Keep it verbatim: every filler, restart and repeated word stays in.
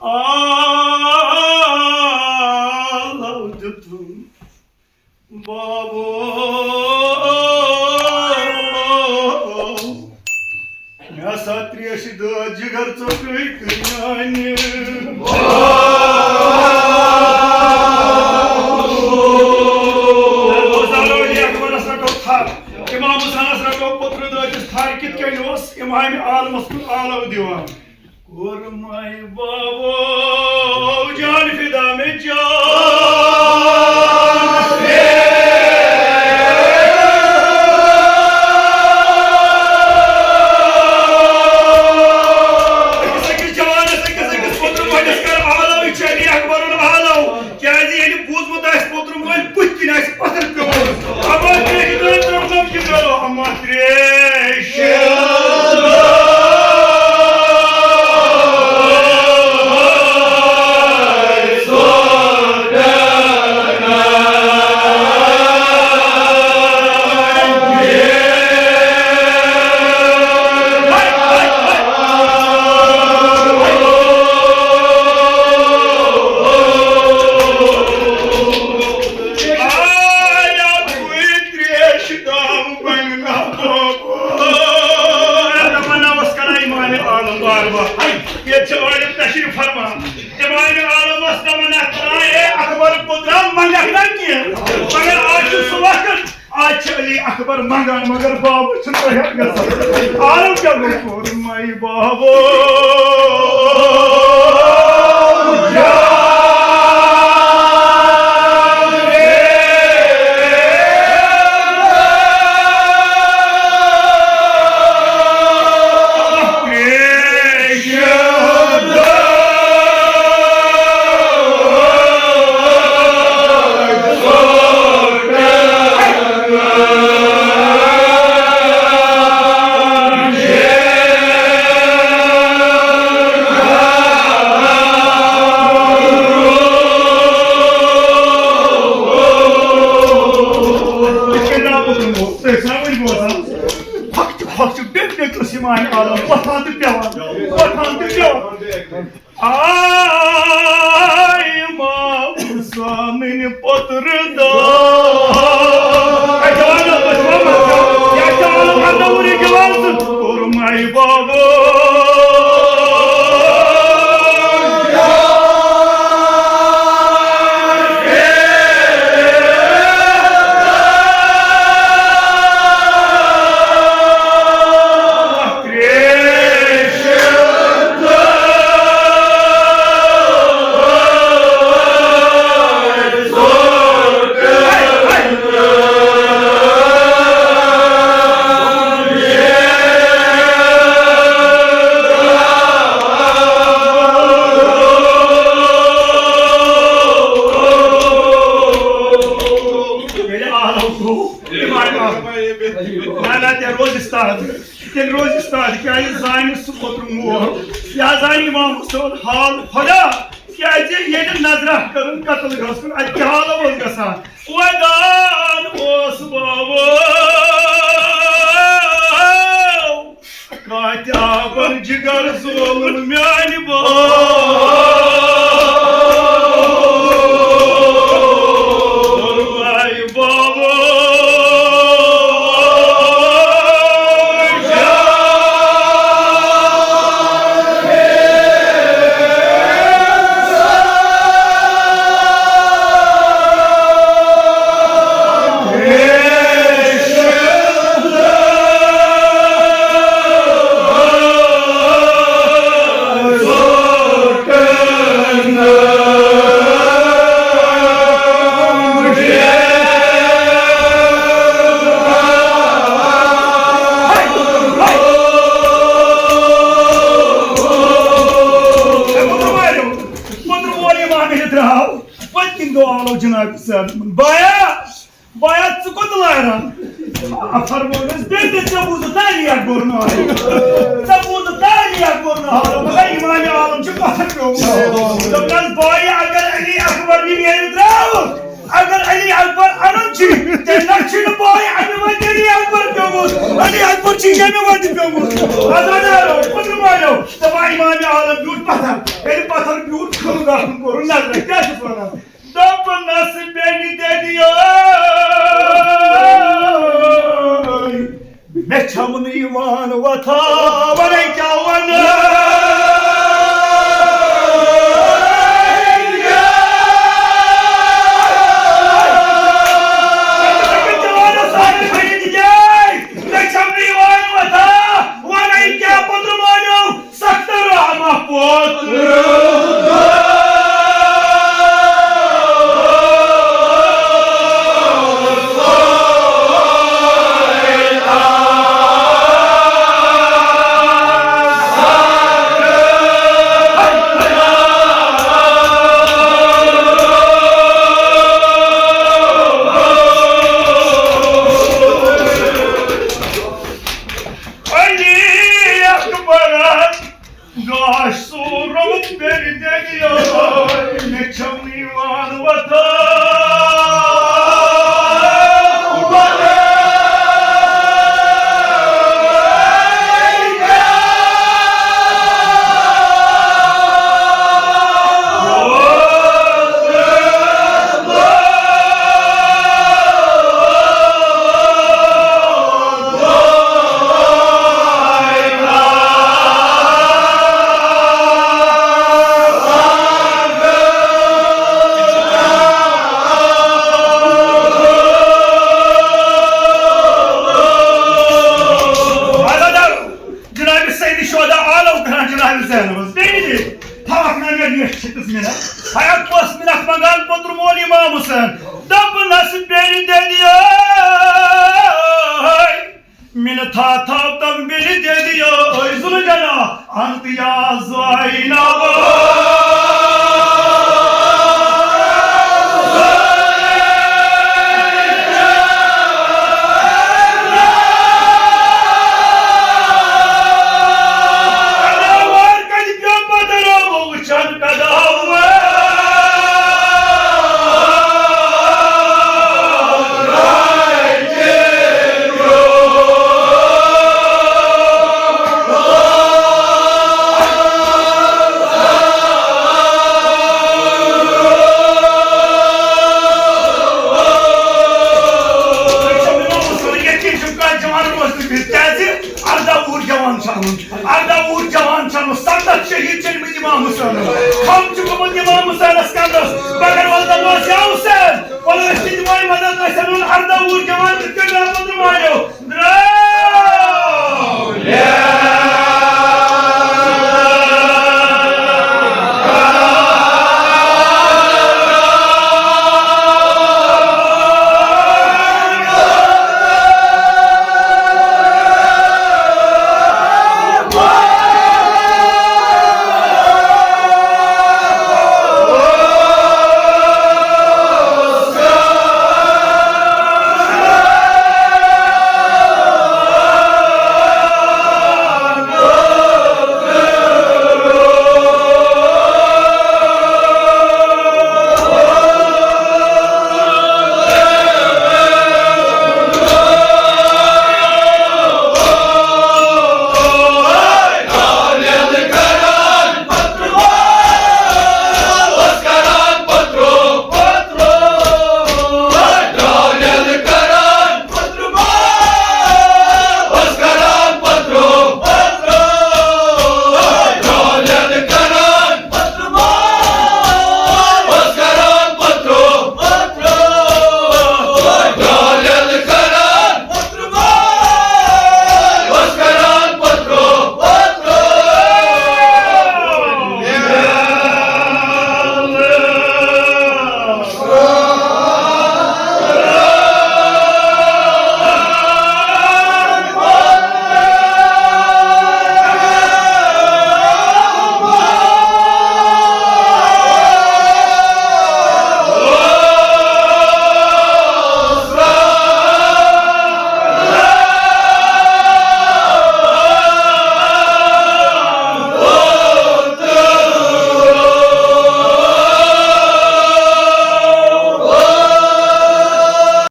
آلو دیُتُن بابو، مےٚ ہسا تریشہِ دٲد جگر ژوٚٹُے تہٕ میانہِ۔ بوزنٲوۍ اکبرس رٹو تھر، امام حسنس رٹو پترٕ دٲدِس تھر۔ کِتھ کٔنۍ اوس امام عالمس کُن آلو دِوان؟ قرمے بابو جان فدا میں جان۔ أکِس أکِس جوانس، أکِس أکِس پوترٕ مٲلِس کر آلو، یہِ چھُ علی اکبرُن آلو۔ کیازِ ییٚلہِ بوٗزمُت آسہِ پوترٕ مٲلۍ بٕتھِ کِنۍ آسہِ پتھر پیوٚمُت، اما تریش دٲدۍ ترٛووُن، یہِ گوٚو اما تریش۔ آیا کوئی تریش دام بننا بابو۔ تمنا اوس کران امام عالم بار بار۔ ییٚتہِ چھِ عٲلم تشریف فرما۔ امام عالم اوس تمنا کران، اے اکبر قدرت منگکھ نہ کینٛہہ، مگر آز چھُ سُہ وقت، آز چھِ علی اکبر منگان، مگر بابو چھُنہٕ تۄہہِ ہٮ۪تھ گژھان۔ عالم کیٛاہ گوٚو؟ کوٚر مَے بابو۔ پھۄکھ چھُ، پھۄکھ چھُ، ڈٔکۍ ڈٔکۍ اوس یِوان عالم، وۄتھان تہٕ پٮ۪وان، وۄتھان تہٕ پٮ۪وان۔ آے امام حسینٕنۍ پوترٕ داے۔ اے جوانو، تُہۍ چھِوا مَران؟ یا جوانو، اَننٲوُن یہِ جوان سُہ۔ کوٚر مَے بابو۔ ییٚلہِ آلو گوٚو، امام آو۔ نہ، نہ، تیٚلہِ روز استاد۔ تیٚلہِ روز استاد، کیٛازِ زانہِ سُہ پوٚتُن مول۔ یا زانہِ امام حسین حال خۄدا، کیٛازِ ییٚلہِ نظرہ کٔرٕن قتل گژھُن، اَتہِ کیٛاہ حالو اوس گژھان؟ ودان اوس بابو۔ کاتہِ آبن جگر زولُن میانہِ بابو۔ پٔتۍ کِنۍ گوٚو آلو جناب سر۔ بایا، بایا، ژٕ کوٚت لاران؟ آ، فرموونَس، بیٚیہِ تہِ ژےٚ بوٗزُتھ نا علی اکبر ناو؟ ژےٚ بوٗزُتھ نا علی اکبر ناو؟ مگر امام عالم چھُ پتھر پیوٚمُت۔ دوٚپنَس، بایا، اگر علی اکبر نہٕ نیرِ درٛاو، اگر علی اکبر اَنُن چھُ، تیٚلہِ نہ چھُنہٕ بایا اَنُن وۄنۍ علی اکبر پیوٚمُت۔ علی اکبر چھُ ییٚمہِ وَتہِ پیوٚمُت۔ عزادارو، پٔترِ مالیو، دَپان امام عالم بیوٗٹھ پتھر۔ ییٚلہِ پتھر بیوٗٹھ، کھُلہٕ گژھُن کوٚرُن نظرہ۔ کیٛاہ چھُس وَنان؟ دوٚپنَس بیٚنہِ دٔدیو، مےٚ چھَم نہٕ یِوان وۄتھا، وَنے کیٛاہ وَنہٕ؟ مےٚ چھَم نہٕ یِوان وۄتھا، وَنے کیٛاہ پٔترِ مالیو؟ سخت رحمہ پوت۔ علی اکبر گاش سورم بیر دریو، مےٚ چھَم نہٕ یِوان وۄتھان۔ جناب سید شہدا عالم کران جناب زینبس بیٚیہِ تھاوَکھ نہ مےٚ ریٹھ چھٔتِس مِنت۔ حیات پوس مِنت منٛگان پوٚتُر مول امام حسین۔ دوٚپنَس بیٚنہِ دٔدیو، مِنت تھاو تم بیٚنہِ دٔدیو، ذوالجناح انت یا زینب۔ ییٚتہِ چھُ کانٛہہ جوان روزنہٕ وِزِ، کیٛازِ اَرداہ وُہُر جوان چھُ اَنُن، اَرداہ وُہُر جوان چھُ اَنُن، سَتَتھ شہیٖد چھِ أنۍمٕتۍ اِمام حُسینَس، خم چھُ گوٚمُت اِمام حُسینَس کَنٛدَس، مگر وَلہٕ دَپوس یا حُسین، وَلہٕ أسۍ تہِ دِمو مدد، أسۍ اَنون اَرداہ وُہُر جوان، کِتھ کٔنۍ درٛاو پَتہٕ مالیو؟ درٛاو۔